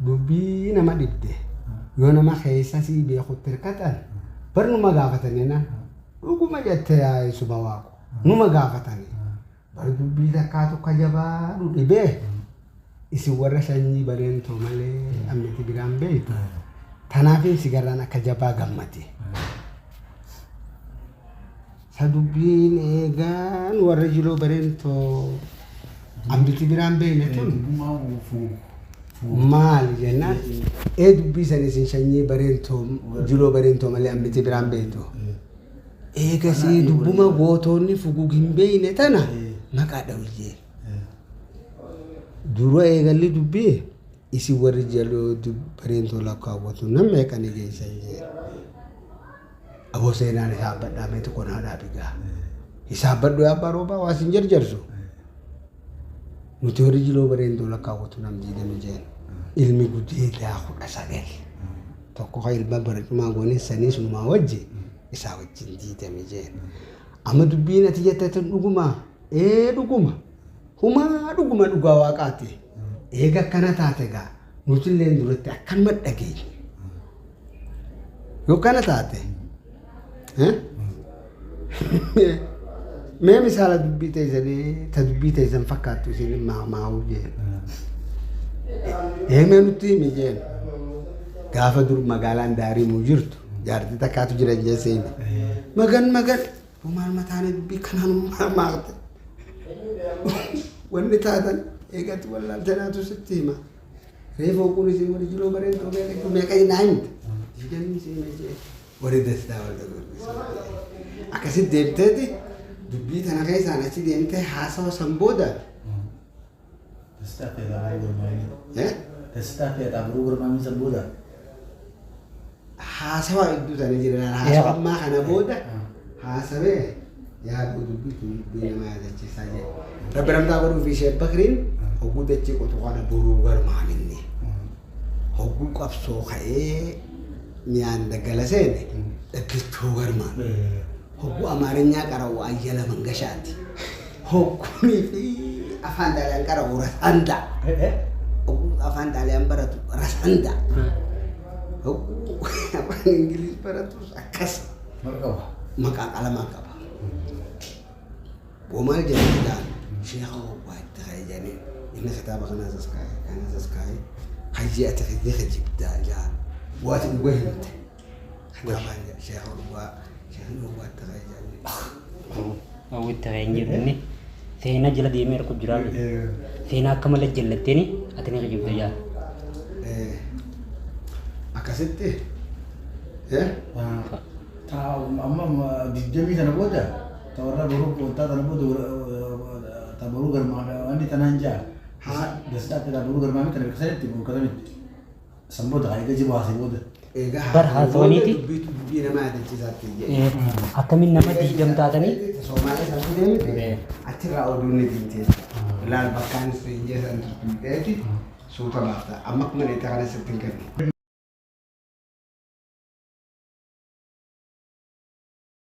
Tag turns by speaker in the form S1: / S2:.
S1: Dubbii nama dhibde yoo nama keessa sii beekutti hirkatan bar numa gaafatanii naan dhuguma jette yaa suba waaqu numa gaafatanii bar dubbii takkaa tokko jabaa dhibee isin warra sanyii bareentoo malee ammiti biraan beektu tanaafin sigarraan akka jabaa gammade. Sa dubbiin eegaan warra jiloo bareentoo ammiti biraan beekne tun maali jennaan ee dubbii san isin sanyii bareentoo jiloo bareentoo malee ammiti biraan beektu. Eegasii dubbuma gootoonni fugug hin beekne tana maqaa dhawiyyee. Dura eegalli dubbii isin warri jaloo bareentoo lakkaawwatu nam meeqani geessan jee. Aboo seenaan hisaabbadhaa mee tokko naa dhaabi gaa. Hisaabbadhu yaa abbaa roobaa waa sin jarjarsu. Nuti warri jiloo bareentoo lakkaawwatu nam 20 jeen. Ilmi gudeedaa 19. Tokko kan ilma baracumaa goonee saniis numaa wajji isaa wajjin 20 jeen. Amma dubbiin ati jette tun dhugumaa? Ee dhuguma. Humaa dhuguma dhugaa waaqaati. Eega akkana taate gaa nutilleen duratti akkanuma dhageenye. Yoo kana taate mee misaala dubbii teessanii ta dubbii teessan fakkaattu isin maa'uu jeen. Ee mee nutti himi jeen. Gaafa dur magaalaan Daarimuu jirtu jaartii takkaatu jira jee seene. Magan magan maal mataane dubbii kanaan maaqte. Wanni taatan eegatti wallaaltanaatu sitti hima. Reefu hogguun isin warri jiloo bareentoo meeqa meeqa naa himte. 20 isin jee. Warri dastaa warri gurgursu. Akkasitti deemteeti dubbii tana keessaan achi deemtee haasawa san booda.
S2: Dastaa fi Ataa Boruu Garmaamii. Dastaa fi Ataa Boruu Garmaamii san booda.
S1: Haasawa hedduu tana jira. Haasawa ammaa kana booda haasawee yaa dubbii tun dubbii nama yaadachiisaa jedhe. Rabbi ramtaa godhuu fi Sheek Bakriin hogguu dachii qotu kana boruu garmaaminni. Hogguu qabsoo ka'ee miyaan daggala seene dhaggichuu garmaan. Hogguu Amaarinyaa qara'u Ayyala Mangashaati. Hogguunii fi afaan Xaaliyaan qara'u Rasanda. Hogguu afaan Xaaliyaan baratu Rasanda. Hogguu afaan Ingiliz baratus akkas. Maqaa qalamaa qaba. Boo maal jedhanii ta'an sheekha hogguu itti ka'e jedhanii inni kitaaba kanaas as kaa'e kanas as kaa'e hayyee ati ni kijibdaa jaa waati dhuga himte. Kitaabaan jedha sheekha dhugaa sheekni hogguu itti ka'e jedhanii.
S3: Hawwitti ka'e hin jedhu inni seenaa jala deemee arku jiraa seenaa akka malee jallatteeni ati ni kijibda jaa.
S1: Akkasitti
S2: Amma 20 sana booda ta warra boruu qoottaa tana booda ta boruu garmaame wanni tanaan jaa. Dastaa ta boruu garmaame tana bakka sanitti bakka sanitti. San booda haa eega jibaase booda.
S1: Egaa
S3: Bar
S1: haasawaa
S3: haasawaniiti.
S1: booda dubbiitu dubbii nama yaadachiisaatti jedhe.
S3: Akkamiin nama 20 taatanii
S1: Somaalee san fidee miti achirraa oduun ni diimtee. Ilaal bakkaan hin jeesan turtuuteeti suuta baafta. Amma akkuma dheettaa kana sitti hin kennu.